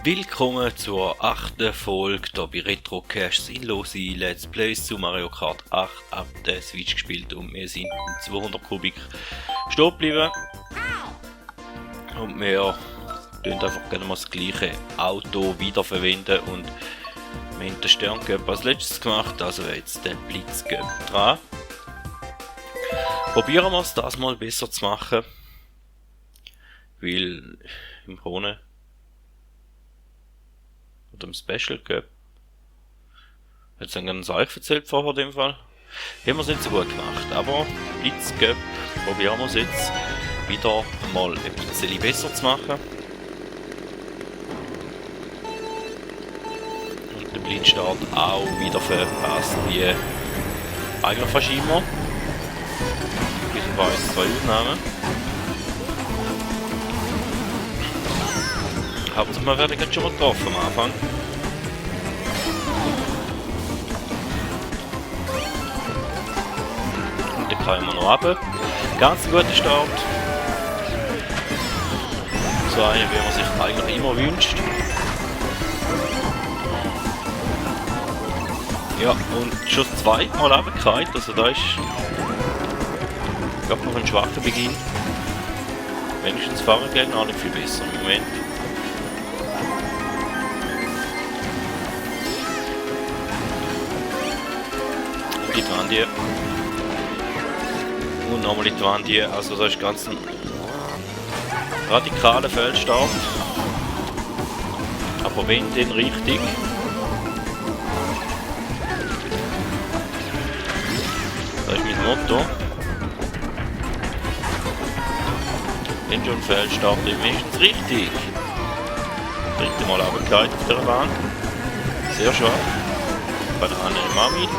Willkommen zur 8. Folge hier bei Retrocast sinnlose Let's Plays zu Mario Kart 8 ab der Switch gespielt und wir sind in 200 Kubik stehen geblieben. Und wir tun einfach gerne mal das gleiche Auto wiederverwenden und wir haben den Sterncup als letztes gemacht, also jetzt den Blitzcup dran. Probieren wir es das mal besser zu machen, weil im Krone oder im Special Cup hat es dann ganz euch erzählt vorher in dem Fall. Haben wir es nicht so gut gemacht, aber Blitzcup probieren wir es jetzt wieder mal ein bisschen besser zu machen. Und der Blitzstart auch wieder verpasst wie eigentlich fast immer. Bis auf 2 Ausnahmen. Hauptsache wir werden jetzt schon mal getroffen am Anfang. Und dann kommen wir noch runter. Ganz ein guter Start. So einen, wie man sich eigentlich immer wünscht. Ja, und schon 2 Mal runtergefallen, also da ist noch ein schwacher Beginn. Wenigstens fahren gegen auch nicht viel besser im Moment. Litvandie. Und nochmal Litvandie, also das ist ganz ein radikaler Feldstart. Aber wenn denn richtig. Das ist mein Motto. Wenn schon Feldstart, dann wenigstens richtig. Dritte Mal runtergefallen auf der Bahn. Sehr schwach. Banane immer mit.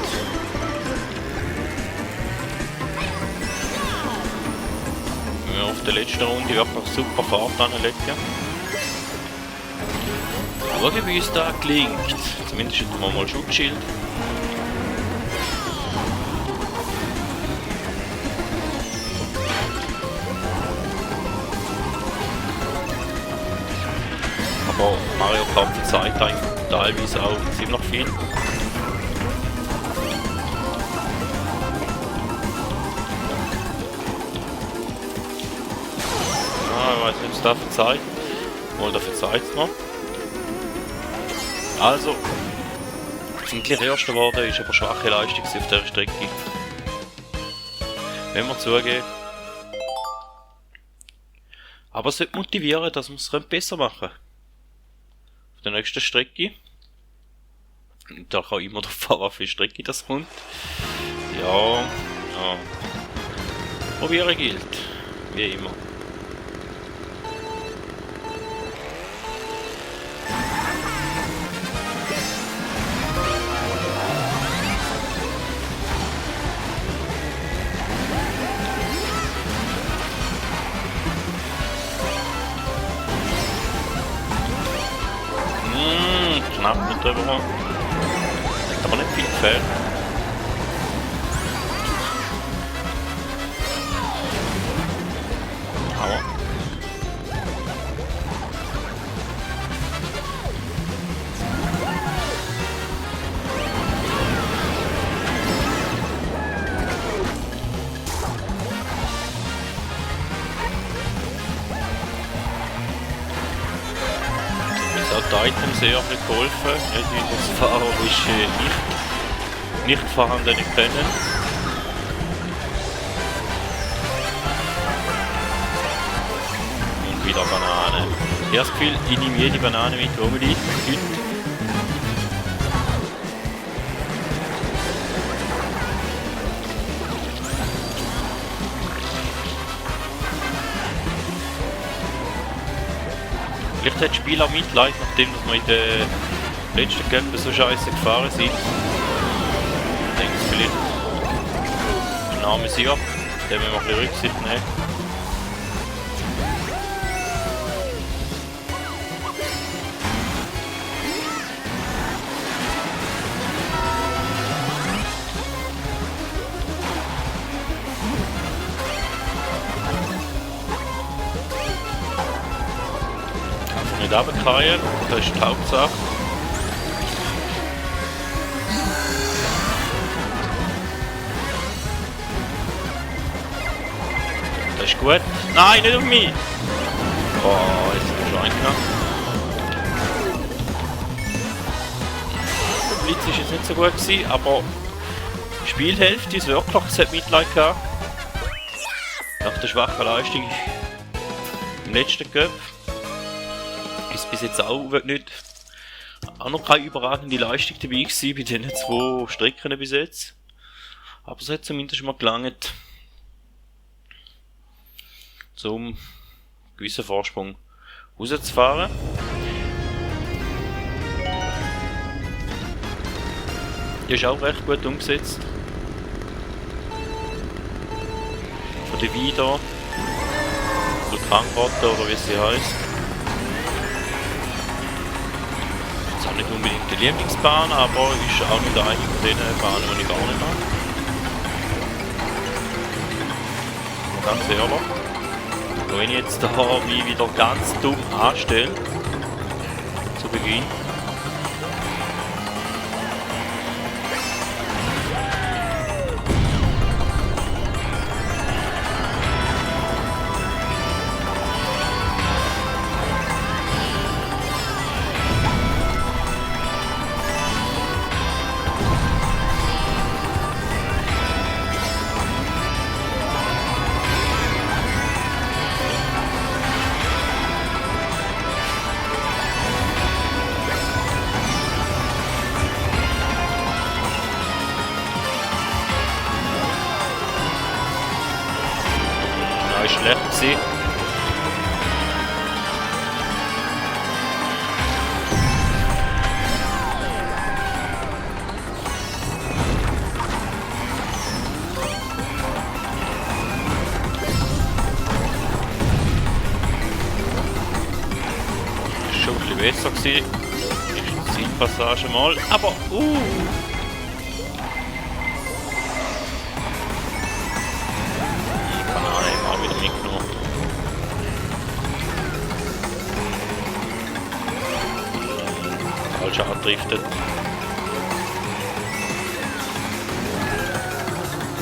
Auf der letzten Runde wirklich super Fahrt anlegen. Schauen, wie es da gelingt. Zumindest hätten wir mal Schutzschild. Aber Mario Kart verzeiht einem teilweise auch ziemlich viel. Ich weiß nicht, ob es da verzeiht. Wohl, da verzeiht es mir. Also, sind gleich Erster geworden, ist aber schwache Leistung auf dieser Strecke. Wenn wir zugeben. Aber es sollte motivieren, dass wir es besser machen können. Auf der nächsten Strecke. Und da kann immer darauf fahren, auf welche Strecke das kommt. Ja. Probieren gilt. Wie immer. Knapp mit drüber. Hat aber nicht viel gefällt. Aber. Die Items sehr viel geholfen, nicht wie das Fahrer ist nicht vorhandene können. Und wieder Banane. Ich habe das Gefühl, ich nehme jede Banane mit, die mir liegt. Vielleicht hat das Spiel auch Mitleid, nachdem wir in der letzten Cup so scheiße gefahren sind. Ich denke vielleicht im Namen Sieg, den müssen wir ein bisschen Rücksicht nehmen. Nicht runterfallen, das ist die Hauptsache. Das ist gut. Nein, nicht auf mich! Oh, jetzt ist er schon eingegangen. Der Blitz war jetzt nicht so gut gewesen, aber die Spielhälfte ist wirklich, es hat Mitleid gehabt. Nach der schwachen Leistung im letzten Cup ist bis jetzt auch noch keine überragende Leistung dabei gewesen bei diesen 2 Strecken bis jetzt. Aber es hat zumindest mal gelangt, um einen gewissen Vorsprung rauszufahren. Die ist auch recht gut umgesetzt. Von der Vida, Vulkangrotte oder wie sie heisst. Ist auch nicht unbedingt die Lieblingsbahn, aber ist auch nicht eine von den Bahnen, die ich gar nicht mag. Ganz ehrlich. Wenn ich jetzt da mich wieder ganz dumm anstelle, zu Beginn. Das war schlecht gewesen. Das war schon ein bisschen besser gewesen. Die Zielpassage mal, aber mitgenommen. Falsch angedriftet.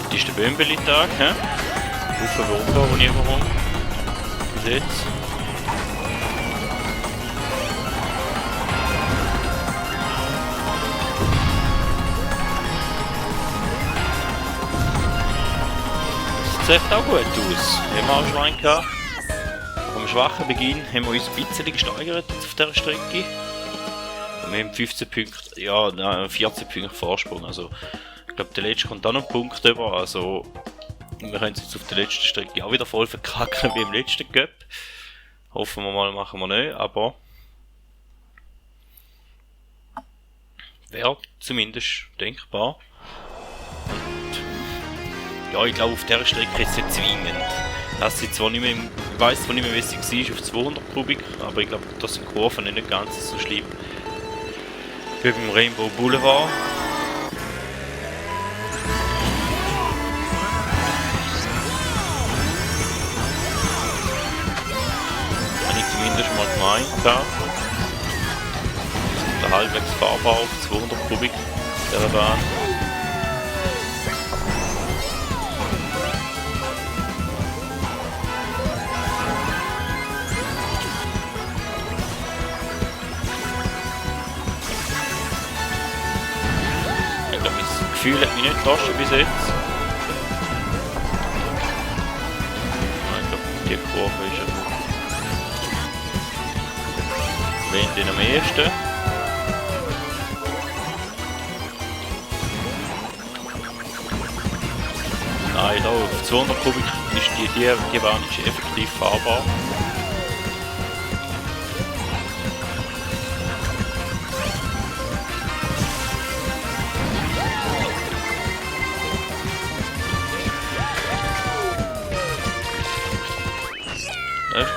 Das ist der Bömbeli-Tag, hä? Auf der Wumper, wo ich überkomme. Bis jetzt. Das sieht auch gut aus. Haben wir auch Schwein gehabt. Vom schwachen Beginn haben wir uns ein bisschen gesteigert auf dieser Strecke. Und wir haben 15 Punkte, ja, nein, 14 Punkte Vorsprung. Also, ich glaube, der letzte kommt auch noch einen Punkt über. Also, wir können es jetzt auf der letzten Strecke auch wieder voll verkacken wie im letzten Cup. Hoffen wir mal, machen wir nicht, aber wäre zumindest denkbar. Ja, ich glaube, auf dieser Strecke ist es nicht zwingend. Das sind zwar nicht mehr, ich weiss zwar nicht mehr, wie sie war, auf 200 Kubik, aber ich glaube, das sind Kurven nicht ganz so schlimm wie beim Rainbow Boulevard. Habe ich zumindest mal gemeint gehabt. Wir sind halbwegs fahrbar auf 200 Kubik dieser Bahn. Das Gefühl hat mich nicht gelassen bis jetzt. Ich glaube, die Kurve ist wenn am ehesten. Nein, da auf 200 Kubik ist die Bahn ist effektiv fahrbar.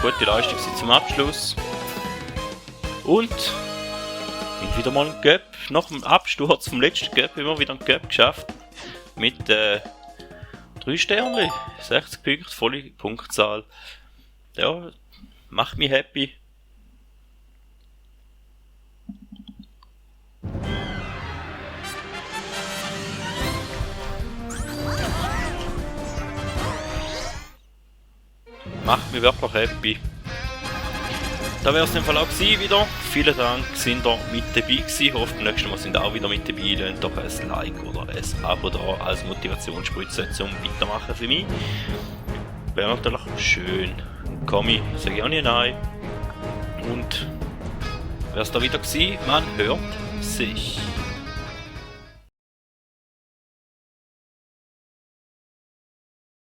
Gute Leistung zum Abschluss. Und wieder mal ein Cup. Nach dem Absturz vom letzten Cup immer wieder ein Cup geschafft. Mit 3 Sternen, 60 Punkte, volle Punktzahl. Ja, macht mich happy. macht mich wirklich happy. Da wäre es im Fall auch gewesen wieder. Vielen Dank, sind ihr mit dabei gewesen. Ich hoffe, beim nächsten Mal sind ihr auch wieder mit dabei. Lasst doch ein Like oder ein Abo da als Motivationsspritze zum Weitermachen für mich. Wäre natürlich schön. Komme, sage ich auch nicht nein. Und wäre es da wieder gewesen, man hört sich.